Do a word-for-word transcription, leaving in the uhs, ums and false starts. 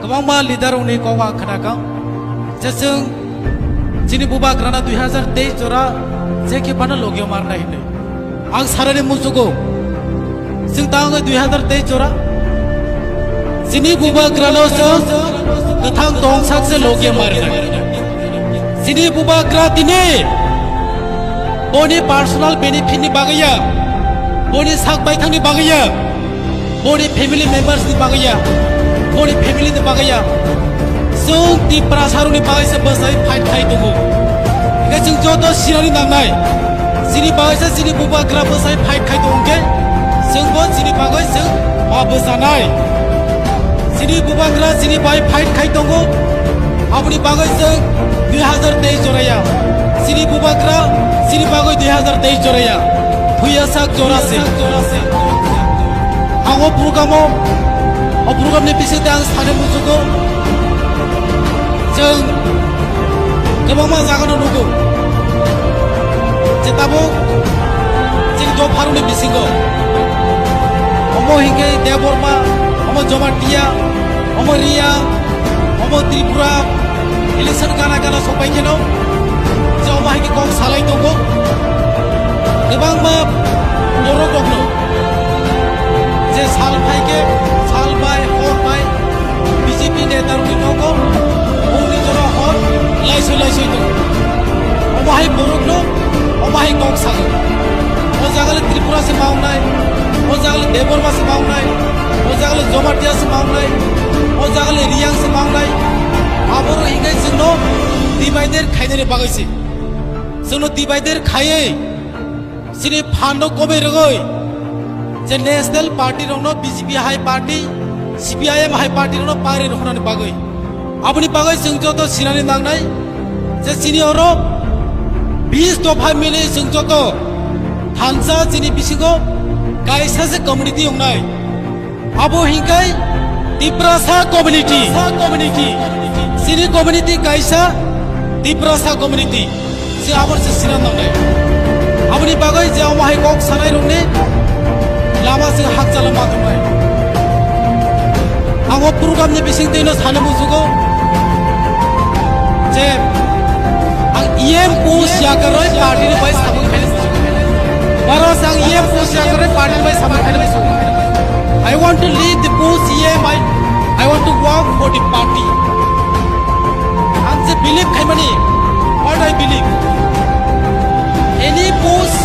Kwbangma leader rokni kok ang khnakha je chwng chini bubagrano dui hazar teis jora je khe phano logio marnai hinwi. Ang sarani muchugo, chwng ta wngwi dui hazar teis jora chini bubagrano chwng kwthang tongsak se logio marnai. Chini bubagra tini boni personal benefit ni bagwi ya, boni sak baithang ni bagwi ya, boni family members ni bagwi ya, boni family ni bagwi ya. Chwng Tiprasa rokni bagwi se bwsai fight khai tongo. Hingke chwng joto sinani nangnai. Chini bagwi se chini bubagra bwsai fight khai tongo hingke chwngbo chini bagwi chwng ma bwchanai. Chini bubagra chini bai fight khai tongo. Aboni bagwi chwng dui hazar teis joraya. Chini bubagra chini bagwi dui hazar teis joraya. Thuya sak jora se. Ang o program o, o program ni bisingtwi ang sani muchugo. Chwng kwbangma jaga no nugo. Je tabuk chini dopha rokni bisingo. Omo hingke Debbarma, omo Jamatia, omo Reang, omo Tripura, election gana gana sokpai kheno, je omo hai khe kok salai tongo. Kwbangma borok rokno je sal phai khe, sal bai, hor bai, B J P neta rokni nogo, bongni jora hor, laisoi laisoi tongo. Omo hai borok no, omo hai kok sago. O jaga le Tripura se mawnai, o jaga le Debbarma se mawnai, o jaga le Jamatia se mawnai, o jaga le Reang se mawnai. Aboro hingke chwngno divider khainani bagwi se. Chwngno divider khaiwi chini phan no kobe rwgwi je national party rokno B J P hai party, C P I M hai party rokno pari rwkhnani bagwi. Aboni bagwi chwng joto sinani nangnai je chini oro bis dopha mili chwng joto thansa chini bisingo kaisa se community wngnai. Abo hingkai Tiprasa community. Chini community kaisa Tiprasa community. Chwng abo se sinani nangnai. Aboni bagwi je omo hai kok sanai rokni lama chwng hakchalo ma tongnai. Ang o program ni bisingtwi no sani muchugo je ang E M post yakarwi party ni bai samung khainai muchugo. Bara se ang E M post yakarwi party ni bai samung khainai muchugo. I want to leave the post E M, I, I want to work for the party. Ang je believe khaimani, what I believe. Any post